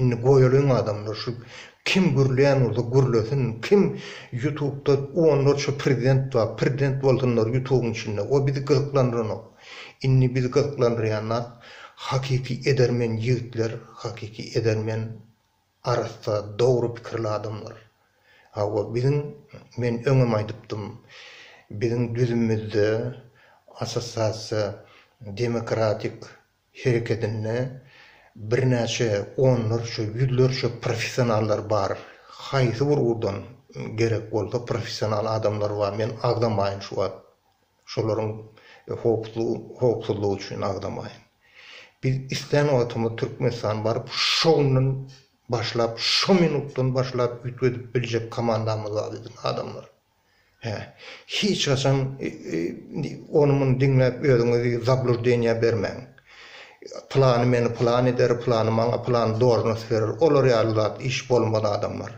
Indi goýalyň adamlar şu kim gürleýän bolsa gürlesin kim ýutubda onlarça prezident bar prezident bolsunlar ýutubyň içinde o bizi gyzyklandyranok indi bizi gyzyklandyrýan zat hakyky edermen ýigitler hakyky edermen arassa dogry pikirli adamlar hawa biziň men öňem aýdypdym biziň düzümimizde assosiasiýa demokratik Hereketinde birnäçe onlarça, ýüzlerçe professionallar bar. Haýsy bir ugurdan gerek bolsa professional adamlar bar. Men agzamaýyn şu wagt. Şolaryň howpsuzlygy üçin agzamaýyn. Biz islän wagtymyz Türkmenistana baryp şo günden başlap, şo minutdan başlap üýtgedip biljek komandamyz bar biziň adamlar. Hä. Hiç haçan ony-muny diňläp özüňizi zabluždeniýä bermäň. Pylany meni pylan eder, pylany maňa pylan dožnost berer. Olar ýaly zat iş bolmaz adamlar.